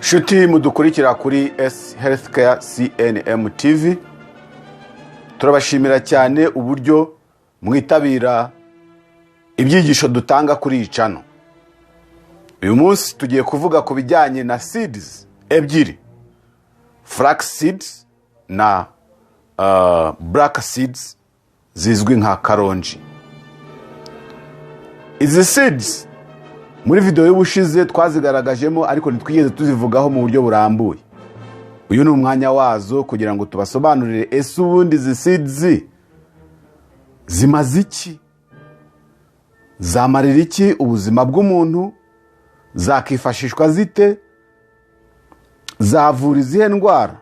Nshuti mudukurikira kuri S Healthcare CNM TV, turabashimira cyane uburyo mwitabira ibyigisho dutanga kuri iyi channel. Uyu munsi tugiye kuvuga ku bijyanye na seeds ebyiri, flax seeds na black seeds zizwi nka karonji. Izi seeds muri video y'ubushize twazigaragajemo, ariko ntitwigeze tuzivugaho mu buryo burambuye. Uyu ni umwanya wazo kugira ngo tubasobanurire: ese ubundi izi seeds zimaze iki? Zamarira iki ubuzima bw'umuntu? Zakifashishwa zite? Zavura izihe ndwara,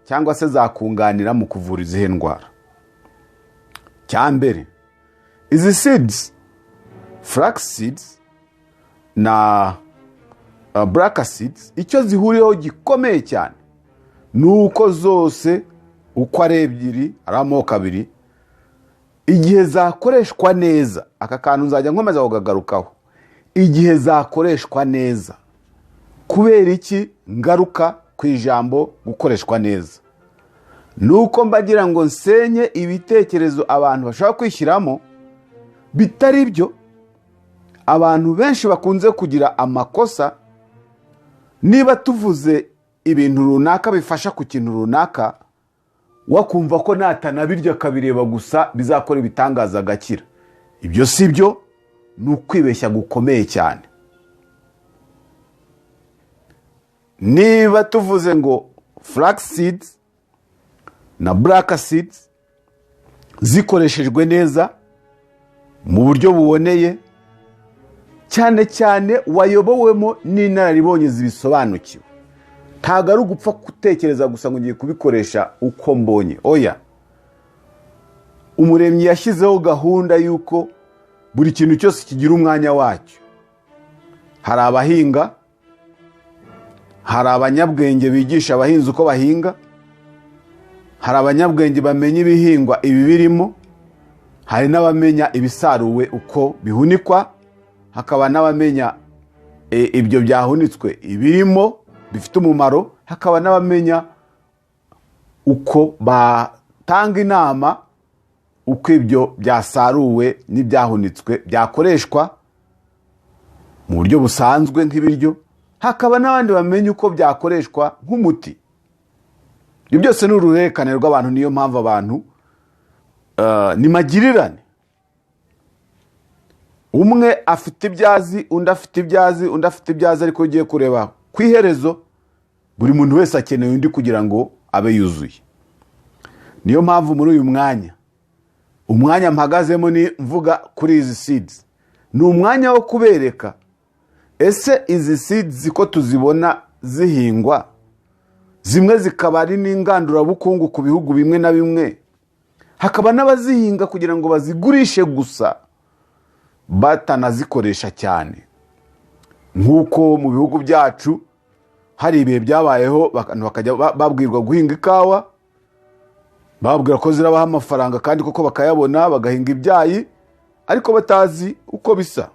cyangwa se zakunganira mu kuvura izihe ndwara? Cya mbere, izi seeds, flax seeds na black seeds, icyo zihuriyeho gikomeye cyane ni uko zose uko ari ebyiri, ari amoko abiri, igihe zakoreshwa neza, aka kantu nzajya nkomeza kukagarukaho, igihe zakoreshwa neza. Kubera iki ngaruka ku ijambo gukoreshwa neza? Ni uko mbagira ngo nsenye ibitekerezo abantu bashobora kwishyiramo bitari byo. Abantu benshi bakunze kugira amakosa: niba tuvuze ibintu runaka bifasha ku kintu runaka, wakumva ko natanabirya akabireba gusa bizakora ibitangaza agakira. Ibyo si byo, ni ukwibeshya gukomeye cyane. Niba tuvuze ngo flax seeds na black seeds zikoreshejwe neza mu buryo buboneye, cyane cyane wayobowemo n'inararibonye zibisobanukiwe, ntabwo ari ugupfa gutekereza gusa ngo ngiye kubikoresha uko mbonye. Oya, Umuremyi yashyizeho gahunda y'uko buri kintu cyose kigira umwanya wacyo. Hari abahinga, hari abanyabwenge bigisha abahinzi uko bahinga, hari abanyabwenge bamenya ibihingwa ibi birimo, hari n'abamenya ibisaruwe uko bihunikwa, hakaba n'abamenya ibyo byahunitswe ibirimo bifite umumaro, hakaba n'abamenya uko batanga inama uko ibyo byasaruwe n'ibyahunitswe byakoreshwa mu buryo busanzwe nk'ibiryo, hakaba n'abandi bamenya uko byakoreshwa nk'umuti. Ibyo byose ni uruhererekane rw'abantu. Niyo mpamvu abantu ni magirirane: umwe afite ibyo azi, undi afite ibyo azi, undi afite ibyo azi, ariko ugiye kureba ku iherezo buri muntu wese akeneye undi kugira ngo abe yuzuye. Niyo mpamvu muri uyu mwanya, umwanya mpagazemo ni mvuga kuri izi seeds, ni umwanya wo kubereka: ese izi seeds ko tuzibona zihingwa, zimwe zikaba ari n'ingandurabukungu ku bihugu bimwe na bimwe, hakaba n'abazihinga kugira ngo bazigurishe gusa batanazikoresha cyane, nk'uko mu bihugu byacu hari ibihe byabayeho abantu bakajya babwirwa guhinga ikawa, bababwira ko zirabaha amafaranga, kandi koko bakayabona, bagahinga ibyayi ariko batazi uko bisa,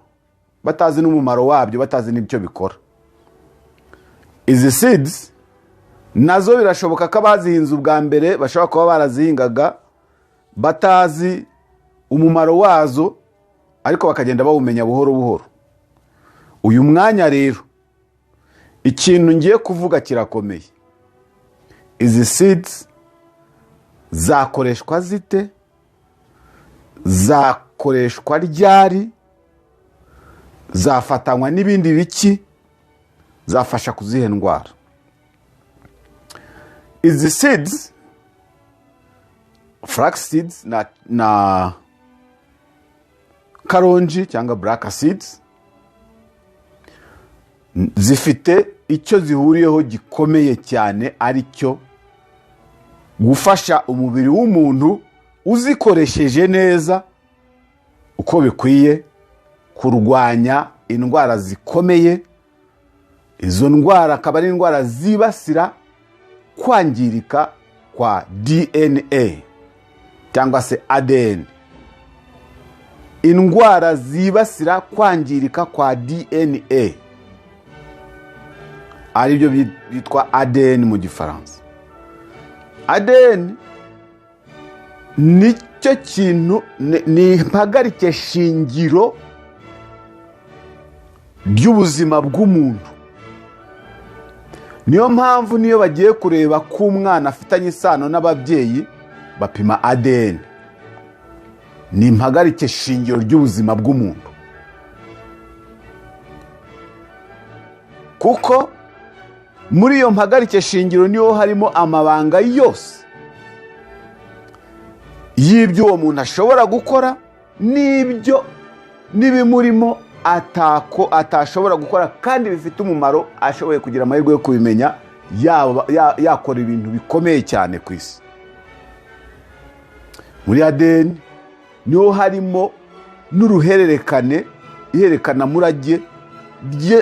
batazi n'umumaro wabyo, batazi n'ibyo bikora. Izi seeds nazo birashoboka ko abazihinze ubwa mbere bashobora kuba barazihingaga batazi umumaro wazo, ariko bakagenda bawumenya buhoro buhoro. Uyu mwanya rero ikintu ngiye kuvuga kirakomeye: izi seeds zakoreshwa zite? Zakoreshwa ryari? Zafatanywa n'ibindi biki? Zafasha kuzihe ndwara? Izi seeds, flax seeds na karonji cyangwa black seeds, zifite icyo zihuriyeho gikomeye cyane, ari cyo gufasha umubiri w'umuntu uzikoresheje neza uko bikwiye kurwanya indwara zikomeye. Izo ndwara akaba ari indwara zibasira kwangirika kwa DNA cyangwa se ADN, indwara zibasira kwangirika kwa DNA. Aribyo byitwa ADN mu Gifaransa. ADN nicyo kintu, ni impagarike shingiro ry'ubuzima bw'umuntu. Niyo mpamvu niyo bagiye kureba ko umwana afitanye isano n'ababyeyi, bapima ADN. Ni impagarike shingiro ry'ubuzima bw'umuntu, kuko muri iyo mpagarike shingiro niho harimo amabanga yose y'ibyo uwo muntu ashobora gukora n'ibyo n'ibimurimo atako atashobora gukora kandi bifite umumaro. Ashoboye kugira amahirwe yo kubimenya, yakora ibintu bikomeye cyane ku isi. Muri ADN niho harimo n'uruhererekane, ihererekanamurage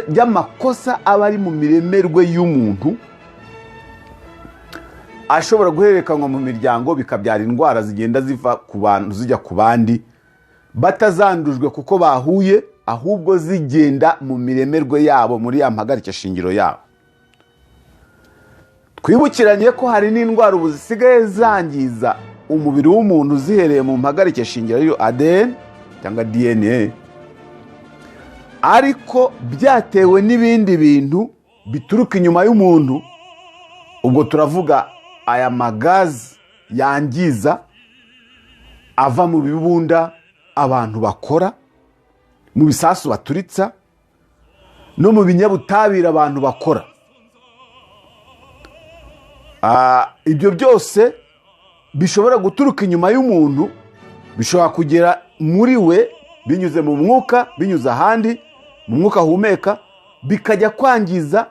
ry'amakosa aba ari mu miremerwe y'umuntu, ashobora guhererekanwa mu miryango, bikabyara indwara zigenda ziva ku bantu zijya ku bandi, batazandujwe kuko bahuye, ahubwo zigenda mu miremerwe yabo, muri ya mpagarike shingiro yabo. Twibukiranye ko hari n'indwara ubu zisigaye zangiza umubiri w'umuntu zihereye mu mpagarike shingiro, ariyo ADN cyangwa DNA, ariko byatewe n'ibindi bintu bituruka inyuma y'umuntu. Ubwo turavuga aya magazi yangiza ava mu bibunda abantu bakora, mu bisasu baturitsa, no mu binyabutabire abantu bakora. Ibyo byose bishobora guturuka inyuma y'umuntu, bishobora kugera muri we binyuze mu mwuka, binyuze ahandi mu mwuka ahumeka, bikajya kwangiza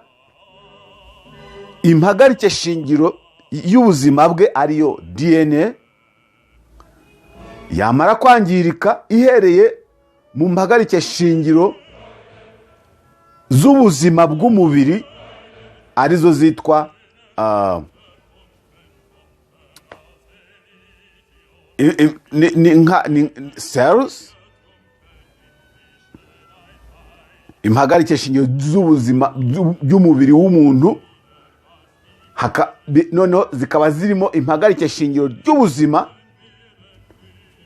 impagarike shingiro y'ubuzima bwe, ariyo DNA. Yamara kwangirika ihereye mu mpagarike shingiro z'ubuzima bw'umubiri, arizo zitwa ni cells, impagarike shingiro z'ubuzima by'umubiri w'umuntu, noneho zikaba zirimo impagarike shingiro ry'ubuzima,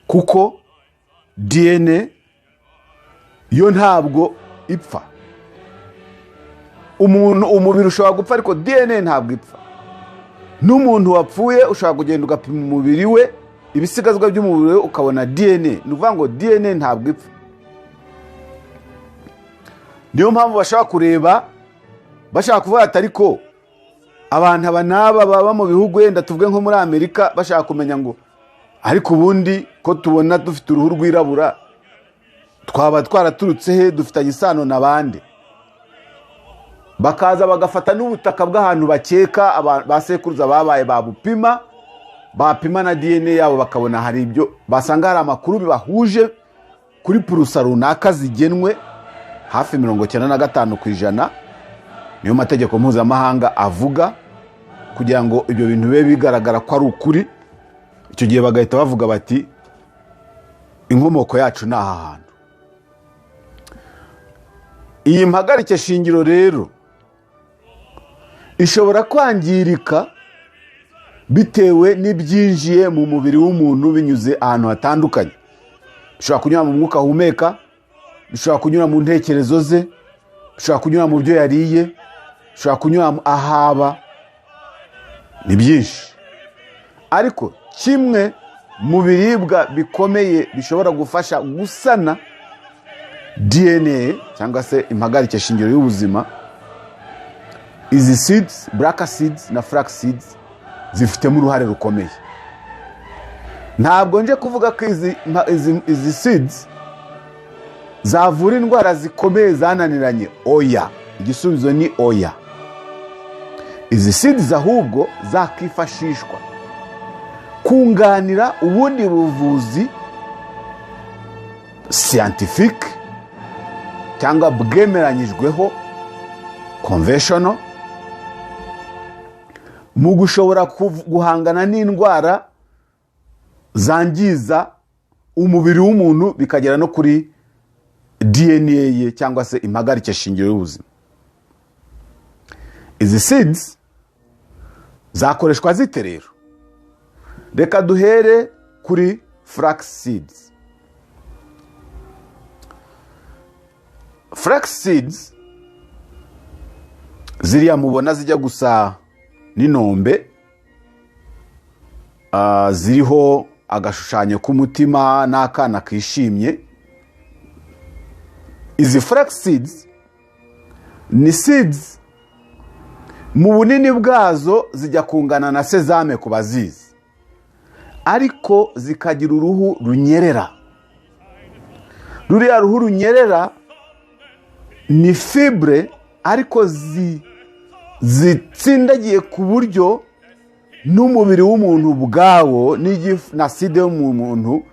kuko DNA yo ntabwo ipfa. Umuntu, umubiri ushobora gupfa, ariko DNA ntabwo ipfa. N'umuntu wapfuye ushobora kugenda ugapima umubiri we, ibisigazwa by'umubiri we, ukabona DNA. Ni ukuvuga ngo DNA ntabwo ipfa. Niyo mpamvu bashobora kureba, bashaka kuvuga ati ariko abantu aba n'aba baba mu bihugu, wenda tuvuge nko muri Amerika, bashaka kumenya ngo ariko ubundi ko tubona dufite uruhu rwirabura, twaba twaraturutse he, dufitanye isano na bande? Bakaza bagafata n'ubutaka bw'ahantu bakeka ba sekuruza babaye, babupima, bapima na DNA yabo, bakabona hari ibyo basanga, hari amakuru bibahuje kuri pourcent runaka zigenwe, hafi 95%. Niyo mategeko mpuzamahanga avuga kugira ngo ibyo bintu bibe bigaragara ko ari ukuri. Icyo gihe bagahita bavuga bati inkomoko yacu ni aha hantu. Iyi mpagarike shingiro rero ishobora kwangirika bitewe n'ibyinjiye mu mubiri w'umuntu binyuze ahantu hatandukanye. Bishobora kunyura mu mwuka ahumeka, bishobora kunyura mu ntekerezo ze, bishobora kunyura mu byo yariye, bishobora kunyura ahaba, ni byinshi. Ariko kimwe mu biribwa bikomeye bishobora gufasha gusana DNA cyangwa se impagarike shingiro y'ubuzima, izi seeds, black seeds na flax seeds, zifitemo uruhare rukomeye. Ntabwo nje kuvuga ko izi seeds zavura indwara zikomeye zananiranye. Oya, igisubizo ni oya. Izi seeds ahubwo zakifashishwa kunganira ubundi buvuzi scientifique cyangwa bwemeranyijweho, conventional, mu gushobora guhangana n'indwara zangiza umubiri w'umuntu, bikagera no kuri DNA ye cyangwa se impagarike shingiro y'ubuzima. Izi seeds zakoreshwa zite rero? Reka duhere kuri flax seeds. Flax seeds ziriya mubona zijya gusa n'inombe, ziriho agashushanyo k'umutima n'akana kishimye. Izi flax seeds ni seeds mu bunini bwazo zijya kungana na sésame ku bazizi, ariko zikagira uruhu runyerera. Ruriya ruhu runyerera ni fibre, ariko zitsindagiye ku buryo n'umubiri w'umuntu ubwawo n'igifu na acide yo mu muntu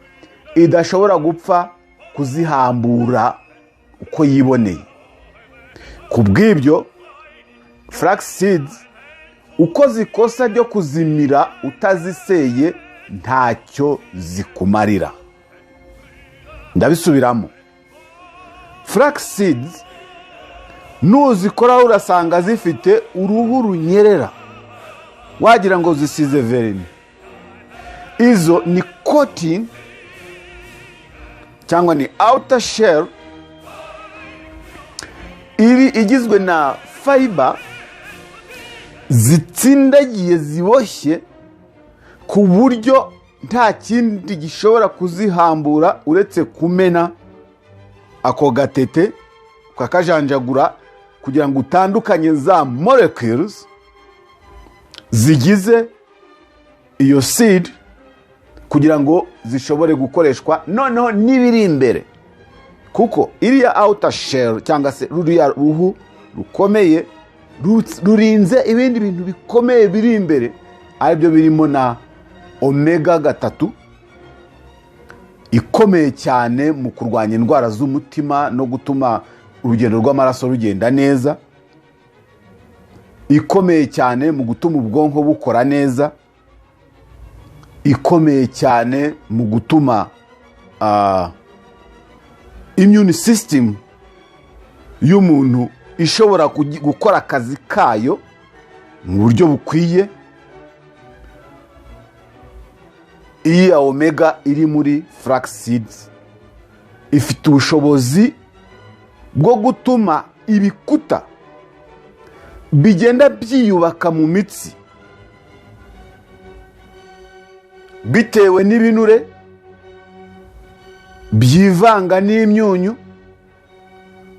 idashobora gupfa kuzihambura uko yiboneye. Ku bw'ibyo, flax seeds uko zikosa ryo kuzimira utaziseye ntacyo zikumarira. Ndabisubiramo: flax seeds nuzikoraho urasanga zifite uruhu runyerera, wagira ngo zisize vernis. Izo ni coating cyangwa ni outer shell iri igizwe na fiber zitsindagiye, ziboshye ku buryo nta kindi gishobora kuzihambura uretse kumena ako gatete ukakajanjagura kugira ngo utandukanye za molecules zigize iyo seed, kugira ngo zishobore gukoreshwa noneho n'ibiri imbere, kuko iriya outer shell cyangwa se ruriya ruhu rukomeye rurinze ibindi bintu bikomeye biri imbere, aribyo birimo na omega 3 ikomeye cyane mu kurwanya indwara z'umutima no gutuma urugendo rw'amaraso rugenda neza, ikomeye cyane mu gutuma ubwonko bukora neza, ikomeye cyane mu gutuma immune system y'umuntu ishobora gukora akazi kayo mu buryo bukwiye. Iya omega iri muri flax seeds ifite ubushobozi bwo gutuma ibikuta bigenda byiyubaka mu mitsi bitewe n'ibinure byivanga n'imyunyu,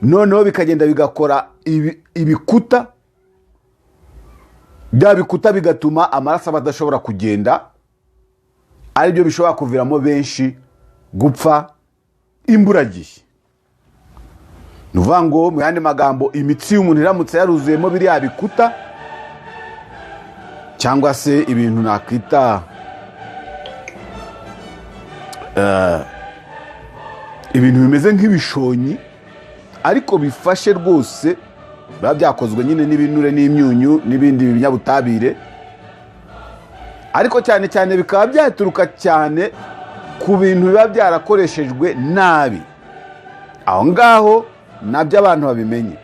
noneho bikagenda bigakora ibikuta. Bya bikuta bigatuma amaraso aba adashobora kugenda, aribyo bishobora kuviramo benshi gupfa imburagihe. Ni ukuvuga ngo, mu yandi magambo, imitsi y'umuntu iramutse yaruzuyemo biriya bikuta cyangwa se ibintu nakwita ibintu bimeze nk'ibishonyi ariko bifashe rwose, biba byakozwe nyine n'ibinure n'imyunyu n'ibindi binyabutabire, ariko cyane cyane bikaba byaturuka cyane ku bintu biba byarakoreshejwe nabi. Aho ngaho nabyo abantu babimenye,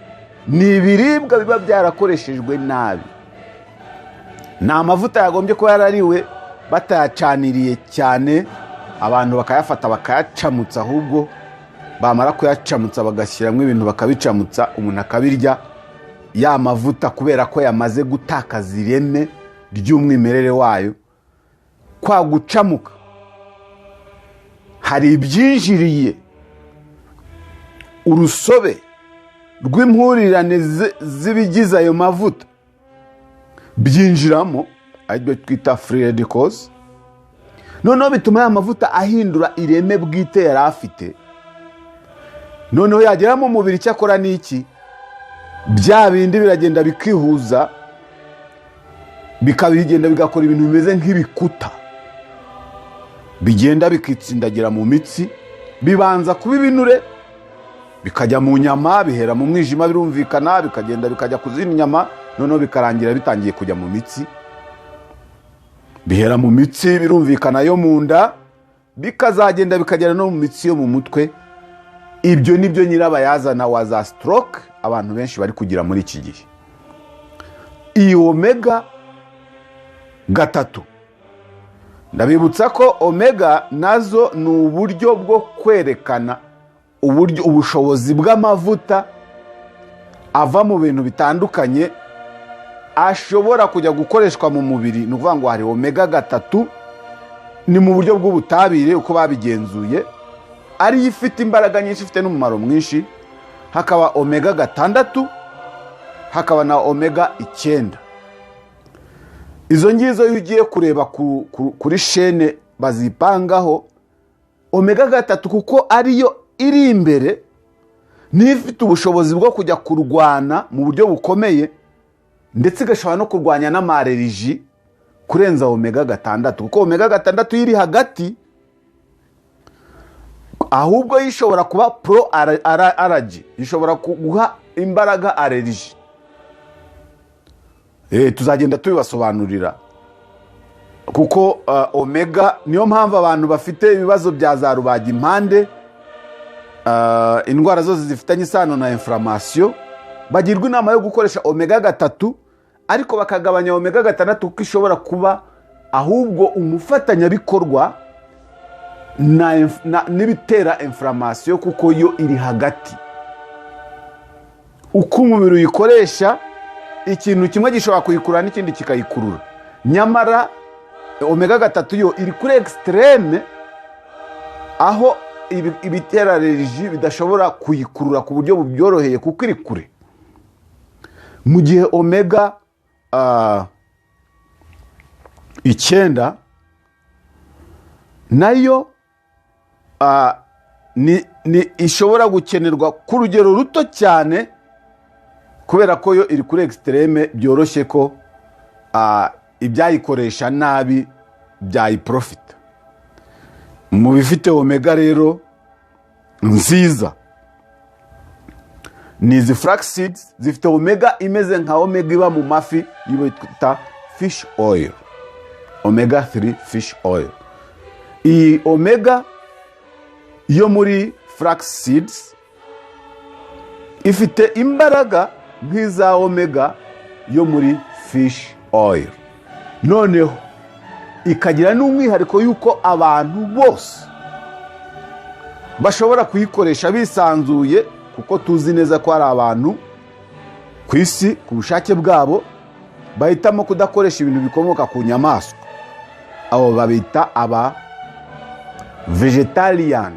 ni ibiribwa biba byarakoreshejwe nabi, ni amavuta yagombye kuba yarariwe batayacaniriye cyane, abantu bakayafata bakayacamutsa, ahubwo bamara kuyacamutsa bagashyiramo ibintu bakabicamutsa, umuntu akabirya. Ya mavuta, kubera ko yamaze gutakaza ireme ry'umwimerere wayo, kwa gucamuka hari ibyinjiriye urusobe rw'impurirane z'ibigize ayo mavuta byinjiramo, aribyo twita free radicals. Noneho bituma ya mavuta ahindura ireme bwite yari afite. Noneho yagera mu mubiri, icyo akora ni iki? Bya bindi biragenda bikihuza, bikabigenda bigakora ibintu bimeze nk'ibikuta, bigenda bikitsindagira mu mitsi. Bibanza kuba ibinure, bikajya mu nyama, bihera mu mwijima birumvikana, bikagenda bikajya ku zindi nyama, noneho bikarangira bitangiye kujya mu mitsi. Bihera mu mitsi birumvikana yo mu nda, bikazagenda bikagera no mu mitsi yo mu mutwe. Ibyo ni byo nyirabayazana wa za stroke abantu benshi bari kugira muri iki gihe. Iyi omega 3, ndabibutsa ko omega nazo ni uburyo bwo kwerekana uburyo ubushobozi bw'amavuta ava mu bintu bitandukanye ashobora kujya gukoreshwa mu mubiri. Ni ukuvuga ngo hari omega 3, ni mu buryo bw'ubutabire uko babigenzuye, ariyo ifite imbaraga nyinshi, ifite n'umumaro mwinshi. Hakaba omega 6, hakaba na omega 9. Izo ngizo iyo ugiye kureba kuri chaîne bazipangaho, omega 3 kuko ariyo iri imbere, niyo ifite ubushobozi bwo kujya kurwana mu buryo bukomeye, ndetse igashobora no kurwanya n'ama allergie kurenza omega 6, kuko omega 6 yo iri hagati, ahubwo yo ishobora kuba pro allergy, ishobora guha imbaraga allergie. Tuzagenda tubibasobanurira, kuko omega niyo mpamvu abantu bafite ibibazo bya za rubagimpande, indwara zose zifitanye isano na inflammation, bagirwa inama yo gukoresha omega 3, ariko bakagabanya omega 6, kuko ishobora kuba ahubwo umufatanyabikorwa n'ibitera inflammation, kuko yo iri hagati. Uko umubiri uyikoresha, ikintu kimwe gishobora kuyikurura n'ikindi kikayikurura. Nyamara omega 3 yo iri kuri extrême, aho ibitera allergie bidashobora kuyikurura ku buryo bubyoroheye, kuko iri kure. Mu gihe omega 9 nayo ni ishobora gukenerwa ku rugero ruto cyane, kubera ko yo iri kuri extrême, byoroshye ko ibyayikoresha nabi byayiprofita. Mu bifite omega rero nziza ni izi flaxseeds, zifite omega imeze nka omega iba mu mafi bita fish oil, omega 3 fish oil. Iyi omega yo muri flaxseeds ifite imbaraga nk'iza omega yo muri fish oil, noneho ikagira n'umwihariko y'uko abantu bose bashobora kuyikoresha bisanzuye, kuko tuzi neza ko hari abantu ku isi ku bushake bwabo bahitamo kudakoresha ibintu bikomoka ku nyamaswa. Abo babita aba vegetarian.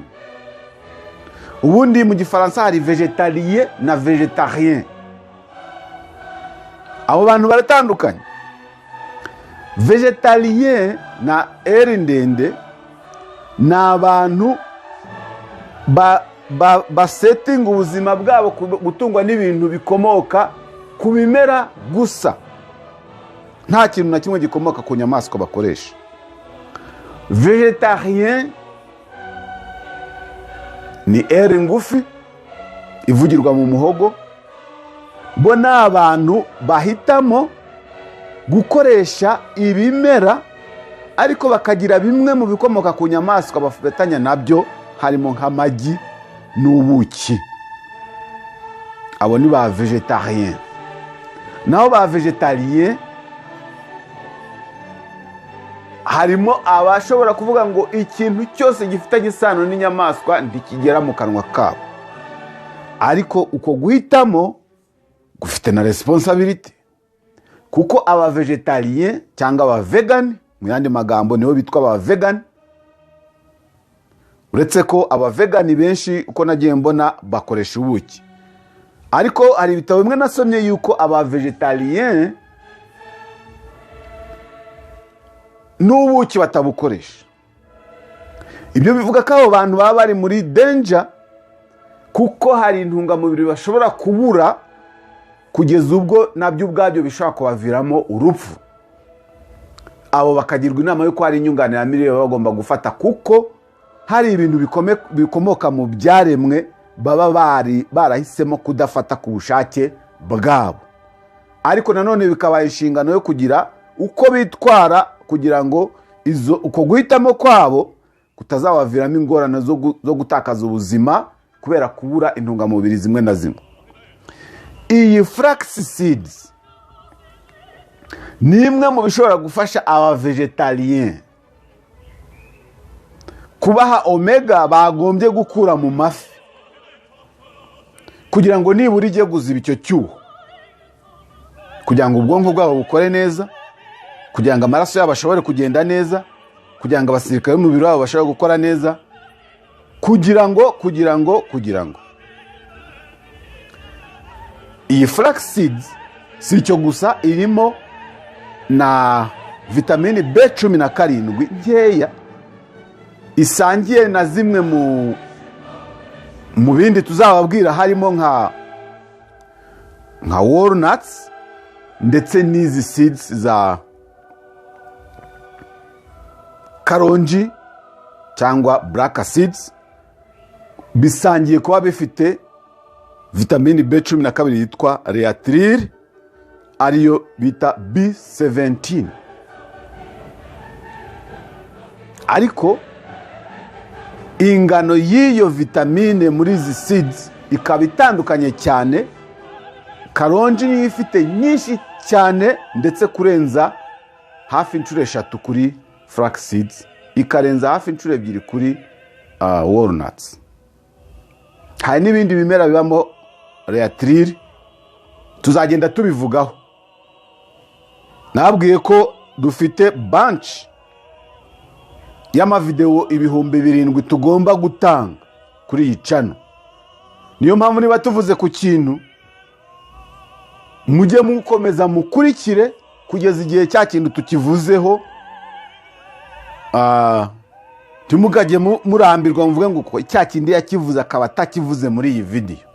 Ubundi mu Gifaransa hari végétalien na végétarien, abo bantu baratandukanye. Végétalien na eri ndende ni abantu basetinga ubuzima bwabo gutungwa n'ibintu bikomoka ku bimera gusa, nta kintu na kimwe gikomoka ku nyamaswa bakoresha. Végétarien ni eri ngufi ivugirwa mu muhogo. Bo ni abantu bahitamo gukoresha ibimera, ariko bakagira bimwe mu bikomoka ku nyamaswa bafatanya nabyo, harimo nk'amagi n'ubuki. Abo ni ba végétarien. Naho ba végétalien harimo abashobora kuvuga ngo ikintu cyose gifitanye isano n'inyamaswa ntikigera mu kanwa kabo. Ariko uko guhitamo gufite na responsabilité, kuko aba végétalien cyangwa aba vegan, mu yandi magambo nibo bitwa aba vegan, uretse ko aba vegan benshi uko nagiye mbona bakoresha ubuki. Ariko hari ibitabo bimwe nasomye yuko aba végétalien n'ubuki batabukoresha. Ibyo bivuga ko abo bantu baba bari muri danger, kuko hari intungamubiri bashobora kubura kugeza ubwo nabyo ubwabyo bishobora kubaviramo urupfu. Abo bakagirwa inama y'uko hari inyunganiramirire baba bagomba gufata, kuko hari ibintu bikomoka mu byaremwe baba bari barahisemo kudafata ku bushake bwabo. Ariko nanone bikabaha inshingano yo kugira uko bitwara kugira ngo izo uko guhitamo kwabo kutazabaviramo ingorane zo gutakaza ubuzima kubera kubura intungamubiri zimwe na zimwe. Iyi flax seeds Ni imwe mu bishobora gufasha aba végétarien, kubaha omega bagombye gukura mu mafi, kugira ngo nibura ijye guziba icyo cyuho, kugira ngo ubwonko bwabo bukore neza, kugira ngo amaraso yabo ashobore kugenda neza, kugira ngo abasirikare b'umubiri wabo bashobore gukora neza, kugira ngo iyi flaxseeds, si icyo gusa, irimo na vitamini B17 nkeya isangiye na zimwe mu bindi tuzababwira, harimo nka walnuts ndetse n'izi seeds za karonji cyangwa black seeds. Bisangiye kuba bifite vitamini B12 yitwa Laetrile, ariyo bita B17. Ariko ingano y'iyo vitamine muri izi seeds ikaba itandukanye cyane. Karonji niyo ifite nyinshi cyane, ndetse kurenza hafi inshuro 3 kuri flax seeds, ikarenza hafi inshuro 2 kuri walnuts. Hari n'ibindi bimera bibamo Laetrile, tuzagenda tubivugaho. Nabwiye ko dufite batch y'amavidewo 7000 tugomba gutanga kuri iyi channel. Niyo mpamvu niba tuvuze ku kintu, mujye mukomeza mukurikire kugeza igihe cya kintu tukivuzeho. Ntimugajye murambirwa muvuge ngo ko cya kindi yakivuze akaba atakivuze muri iyi vidiyo.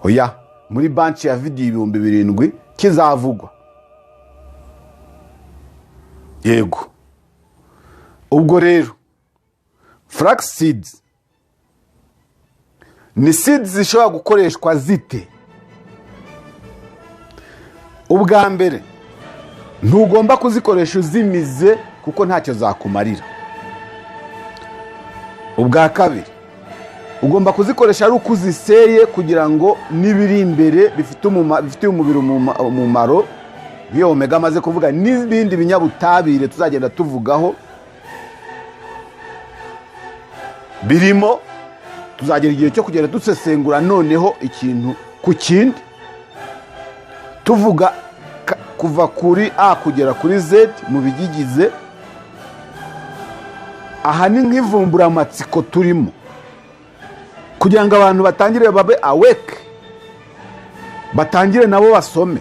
Oya, muri batch ya vidiyo 7000 kizavugwa. Yego, ubwo rero flax seeds ni seeds zishobora gukoreshwa zite? Ubwa mbere, ntugomba kuzikoresha uzimize kuko ntacyo zakumarira. Ubwa kabiri, ugomba kuzikoresha ari uko uziseye, kugira ngo n'ibiri imbere bifitiye umubiri umumaro, nk'iyo omega amaze kuvuga n'ibindi binyabutabire tuzagenda tuvugaho birimo. Tuzagera igihe cyo kugenda dusesengura noneho ikintu ku kindi, tuvuga kuva kuri A kugera kuri Z mu bigigize. Aha ni nk'ivumburamatsiko turimo kugira ngo abantu batangire babe awake, batangire nabo basome.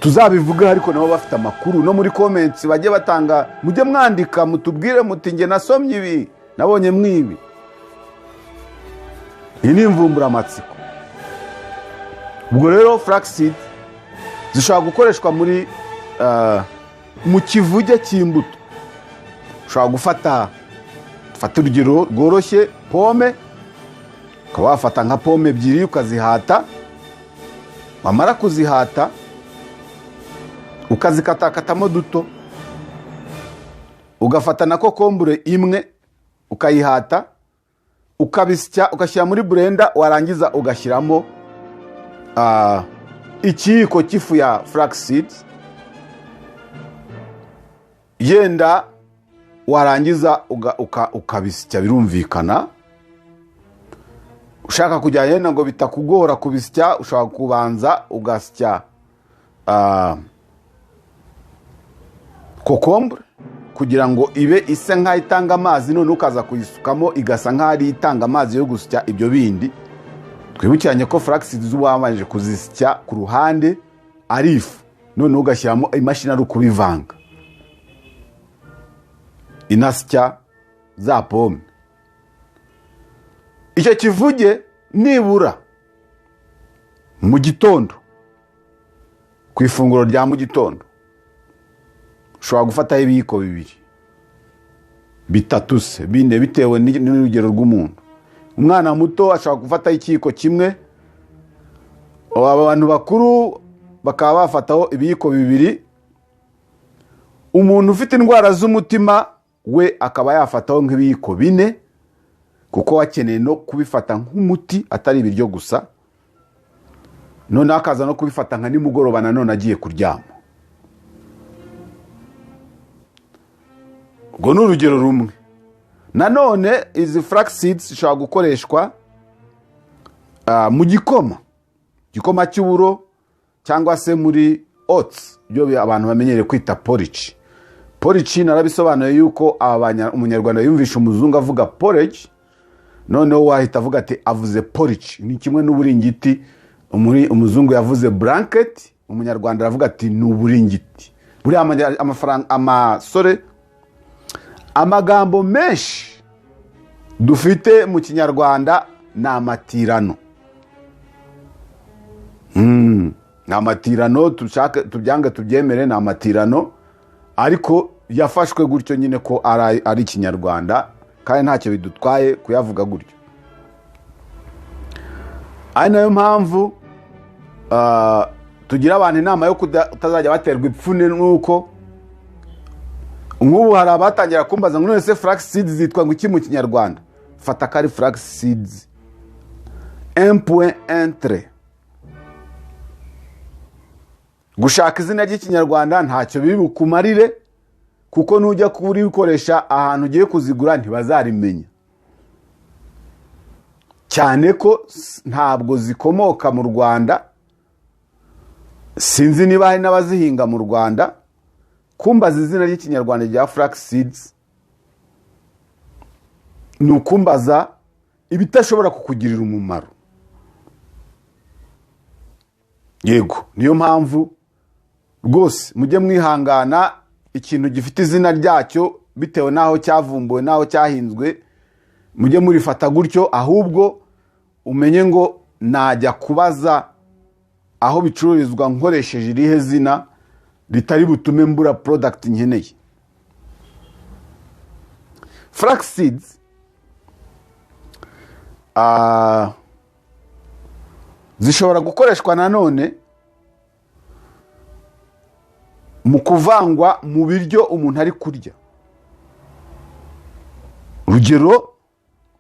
Tuzabivuge ariko nabo bafite amakuru. No muri comments bajye batanga, mujye mwandika mutubwire muti: "Njye nasomye ibi, nabonye mwibi." Iyi ni imvumburamatsiko. Ubwo rero flaxseed zishobora gukoreshwa mu kivuge cy'imbuto. Ushobora gufata, fata urugero rworoshye, pome, ukaba wafata nka pome ebyiri ukazihata. Wamara kuzihata, ukazikatakatamo duto, ugafata na kokombure imwe ukayihata, ukabisya, ugashyira muri blender. Warangiza ugashyiramo ikiyiko cy'ifu ya flaxseed yenda. Warangiza ukabisya. Birumvikana, ushaka kujya yenda ngo bitakugora kubisya, ushobora kubanza ugasya kokombure kugira ngo ibe isa nk'aho itanga amazi, none ukaza kuyisukamo igasa nk'aho ari itanga amazi yo gusya ibyo bindi. Twibukiranye ko flaxseed uba wabanje kuzisya ku ruhande ari ifu, noneho ugashyiramo imashini ari ukubivanga, inasya za pome. Icyo kivuge nibura mu gitondo, ku ifunguro rya mu gitondo, ushobora gufataho ibiyiko 2, 3 se 4, bitewe n'urugero rw'umuntu. Umwana muto ashobora gufataho ikiyiko kimwe, abantu bakuru bakaba bafataho ibiyiko 2, umuntu ufite indwara z'umutima we akaba yafataho nk'ibiyiko 4, kuko wakeneye no kubifata nk'umuti atari ibiryo gusa. Noneho akaza no kubifata nka nimugoroba nanone agiye kuryama. Ubwo ni urugero rumwe. Nanone izi flaxseeds zishobora gukoreshwa mu gikoma, igikoma cy'uburo, cyangwa se muri oats, ibyo abantu bamenyereye kwita porridge. Porridge narabisobanuye yuko umunyarwanda yumvisha umuzungu avuga porridge, noneho wahita avuga ati avuze porridge. Ni kimwe n'uburingiti. Umuzungu yavuze blanket, umunyarwanda aravuga ati ni uburingiti. Buriya amafaranga, amasore, amagambo menshi dufite mu Kinyarwanda ni amatirano. Ni amatirano, tushake tubyange tubyemere, ni amatirano, ariko yafashwe gutyo nyine ko ari Ikinyarwanda, kandi ntacyo bidutwaye kuyavuga gutyo. Ari nayo mpamvu tugira abantu inama yo kutazajya baterwa ipfunwe n'uko nk'ubu hari abatangira kumbaza ngo none se flax seeds zitwa ngo iki mu Kinyarwanda? Fata ko ari flax seeds, un point, un trait. Gushaka izina ry'Ikinyarwanda ntacyo biri bukumarire, kuko nujya kurikoresha ahantu ugiye kuzigura ntibazarimenya, cyane ko ntabwo zikomoka mu Rwanda. Sinzi niba hari n'abazihinga mu Rwanda. Kumbaza izina ry'Ikinyarwanda rya flax seeds ni ukumbaza ibitashobora kukugirira umumaro. Yego, niyo mpamvu rwose mujye mwihangana, ikintu gifite izina ryacyo bitewe n'aho cyavumbuwe n'aho cyahinzwe, mujye murifata gutyo. Ahubwo umenye ngo najya kubaza aho bicururizwa nkoresheje irihe zina ritari butume mbura product nkeneye. Flax seeds zishobora gukoreshwa nanone mu kuvangwa mu biryo umuntu ari kurya. Urugero,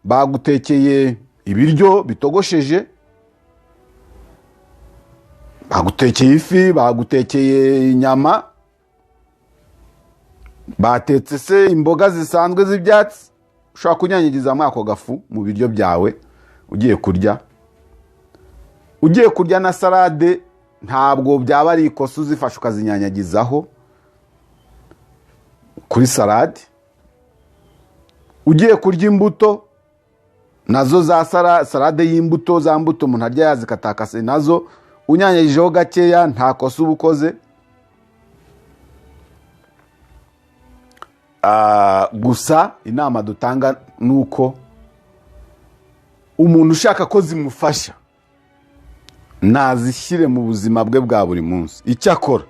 bagutekeye ibiryo bitogosheje, bagutekeye ifi, bagutekeye inyama, batetse se imboga zisanzwe z'ibyatsi, ushobora kunyanyagizamo ako gafu mu biryo byawe ugiye kurya. Ugiye kurya na salade, ntabwo byaba ari ikosa uzifashe ukazinyanyagizaho kuri salade. Ugiye kurya imbuto nazo za salade y'imbuto, za mbuto umuntu arya yazikatakase, nazo unyanyagijeho gakeya nta kosa uba ukoze. Gusa inama dutanga ni uko umuntu ushaka ko zimufasha nazishyire mu buzima bwe bwa buri munsi. Icyakora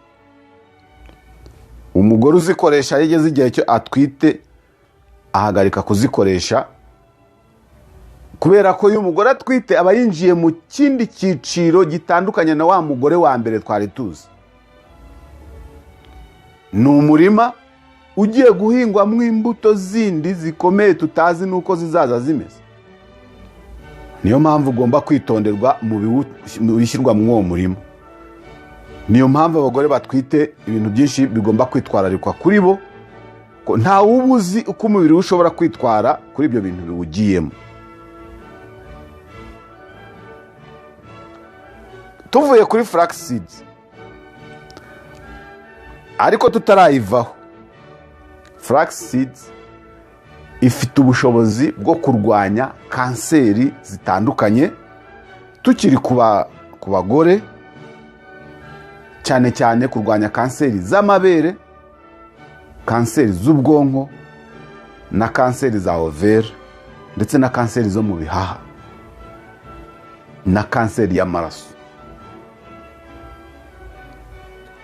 umugore uzikoresha iyo ageze igihe cyo atwite ahagarika kuzikoresha, kubera ko iyo umugore atwite aba yinjiye mu kindi cyiciro gitandukanye na wa mugore wa mbere twari tuzi. Ni umurima ugiye guhingwamo imbuto zindi zikomeye tutazi n'uko zizaza zimeze. Niyo mpamvu ugomba kwitonderwa mu bishyirwa muri uwo murima. Niyo mpamvu abagore batwite ibintu byinshi bigomba kwitwararikwa kuri bo, ko nta wuba uzi uko umubiri we ushobora kwitwara kuri ibyo bintu biwugiyemo. Tuvuye kuri flax seeds ariko tutarayivaho, flax seeds ifite ubushobozi bwo kurwanya kanseri zitandukanye. Tukiri ku bagore, cyane cyane kurwanya kanseri z'amabere, kanseri z'ubwonko na kanseri za ovaire, ndetse na kanseri zo mu bihaha na kanseri y'amaraso.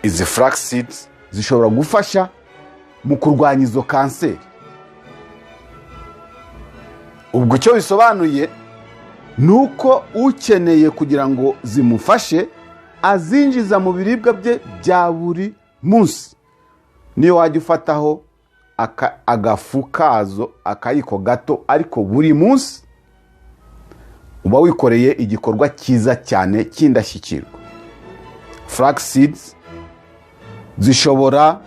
Izi flax seeds zishobora gufasha mu kurwanya izo kanseri. Ubwo icyo bisobanuye ni uko ukeneye kugira ngo zimufashe azinjiza mu biribwa bye bya buri munsi. Niyo wajya ufataho agafu kazo, akayiko gato, ariko buri munsi, uba wikoreye igikorwa cyiza cyane cy'indashyikirwa. Flax seeds zishobora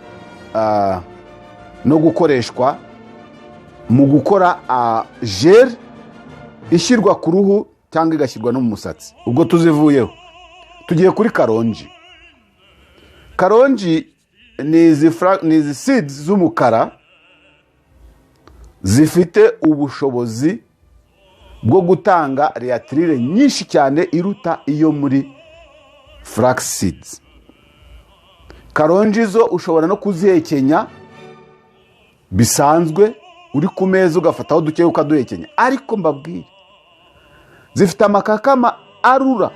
no gukoreshwa Mu gukora gel ishyirwa ku ruhu cyangwa igashyirwa no mu musatsi. Ubwo tuzivuyeho, tugiye kuri kalonji. Kalonji ni izi seeds z'umukara zifite ubushobozi bwo gutanga laetrile nyinshi cyane iruta iyo muri flax seeds. Kalonji zo ushobora no kuzihekenya bisanzwe, uri ku meza ugafataho duke ukaduhekenya. Ariko mbabwire, zifite amakakama arura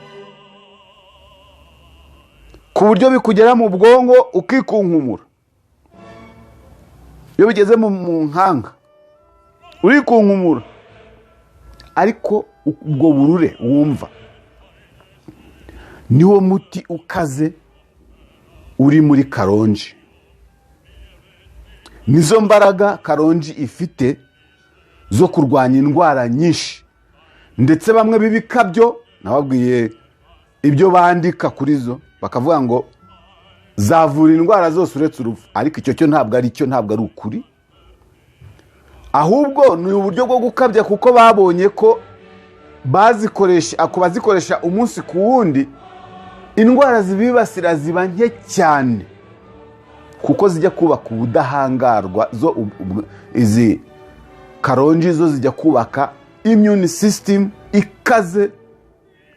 ku buryo bikugera mu bwonko ukikunkumura. Iyo bigeze mu nkanga urikunkumura, ariko ubwo burure wumva niwo muti ukaze uri muri kalonji. Nizo mbaraga kalonji ifite zo kurwanya indwara nyinshi, ndetse bamwe b'ibikabyo nababwiye ibyo bandika kuri zo, bakavuga ngo zavura indwara zose uretse urupfu. Ariko icyo cyo ntabwo ari cyo, ntabwo ari ukuri, ahubwo ni uburyo bwo gukabya, kuko babonye ko bazikoresha, ku bazikoresha umunsi ku wundi, indwara zibibasira ziba nke cyane, kuko zijya kubaka ubudahangarwa. Zo izi kalonji zo zijya kubaka immune system ikaze,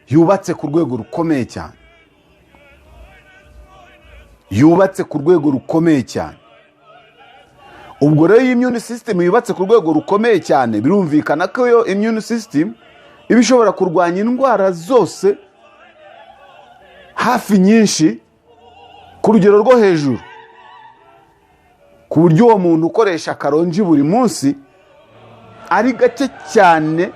yubatse ku rwego rukomeye cyane, yubatse ku rwego rukomeye cyane. Ubwo rero iyo immune system yubatse ku rwego rukomeye cyane, birumvikana ko iyo immune system iba ishobora kurwanya indwara zose hafi nyinshi ku rugero rwo hejuru, ku buryo uwo muntu ukoresha kalonji buri munsi ari gake cyane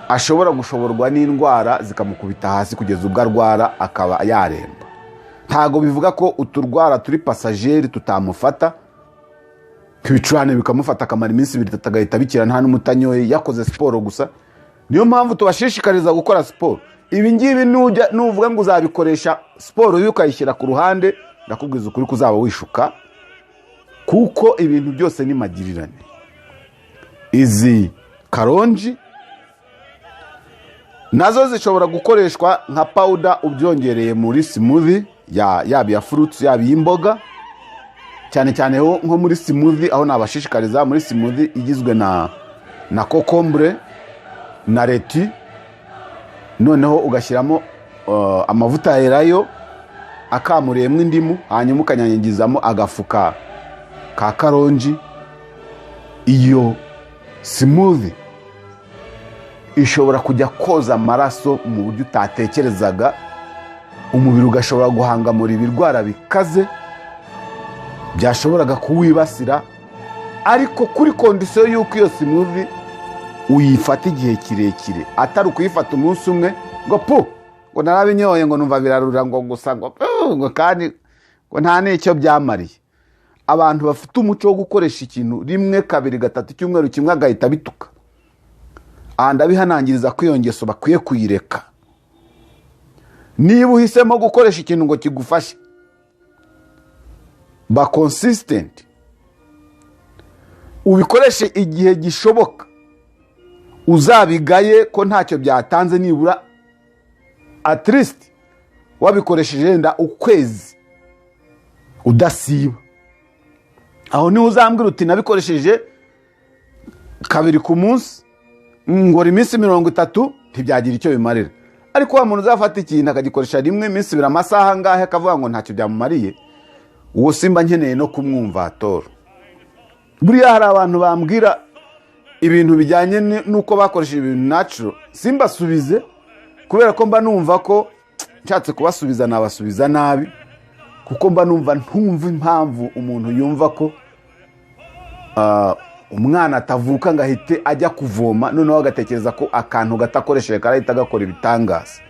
ashobora gushoborwa n'indwara zikamukubita hasi kugeza ubwo arwara akaba yaremba. Ntabwo bivuga ko uturwara turi passager tutamufata, ibicurane bikamufata akamara iminsi 2, 3, agahita bikira nta n'umutanyoye, yakoze siporo gusa. Niyo mpamvu tubashishikariza gukora siporo. Ibi ngibi nujya nuvuga ngo uzabikoresha siporo yo ukayishyira ku ruhande, ndakubwiza ukuri ko uzaba wishuka, kuko ibintu byose ni magirirane. Izi kalonji nazo zishobora gukoreshwa nka powder, ubyongereye muri smoothie, yaba iya fruits, yaba iy'imboga, cyane cyane nko muri smoothie, aho nabashishikariza muri smoothie igizwe na concombre na laitue, noneho ugashyiramo amavuta ya elayo akamuriyemo indimu, hanyuma ukanyanyagizamo agafuka ka kalonji. Iyo smoothie ishobora kujya koza amaraso mu buryo utatekerezaga, umubiri ugashobora guhangamura ibirwara bikaze byashoboraga kuwibasira, ariko kuri condition y'uko iyo smoothie uyifata igihe kirekire, atari ukuyifata umunsi umwe ngo pu, ngo narabinyoye, ngo numva birarura, ngo gusa, ngo pu, ngo kandi ngo nta n'icyo byamariye. Abantu bafite umuco wo gukoresha ikintu rimwe, kabiri, gatatu, icyumweru kimwe agahita bituka, aha ndabihanangiriza ko iyo ngeso bakwiye kuyireka. Niba uhisemo gukoresha ikintu ngo kigufashe, ba consistent, ubikoreshe igihe gishoboka, uzabigaye ko ntacyo byatanze nibura at least wabikoresheje yenda ukwezi udasiba. Aho niho uzambwira uti: "Nabikoresheje kabiri ku munsi, ngora iminsi 30, ntibyagira icyo bimarira." Ariko wa muntu uzafata ikintu akagikoresha rimwe, iminsi 2, amasaha angahe, akavuga ngo ntacyo byamumariye, uwo simba nkeneye no kumwumva atoro. Buriya hari abantu bambwira ibintu bijyanye n'uko bakoresheje ibintu natural, simbasubize, kubera ko mba numva ko nshatse kubasubiza nabasubiza nabi, kuko mba numva ntumva impamvu umuntu yumva ko umwana atavuka ngo ahite ajya kuvoma, noneho agatekereza ko akantu gato akoresheje karahita gakora ibitangaza.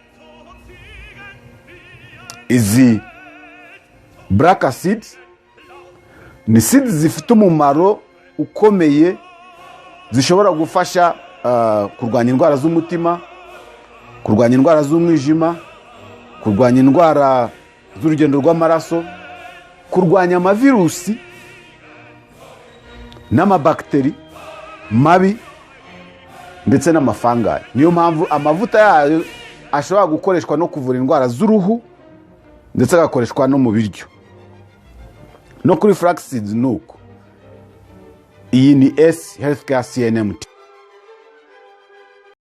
Izi black seeds ni seeds zifite umumaro ukomeye, zishobora gufasha kurwanya indwara z'umutima, kurwanya indwara z'umwijima, kurwanya indwara z'urugendo rw'amaraso, kurwanya amavirusi. n'amabagiteri mabi ndetse n'amafungi. Niyo mpamvu amavuta yayo ashobora gukoreshwa no kuvura indwara z'uruhu, ndetse agakoreshwa no mu biryo. No kuri flaxseeds ni uko. Iyi ni S Healthcare CNMT.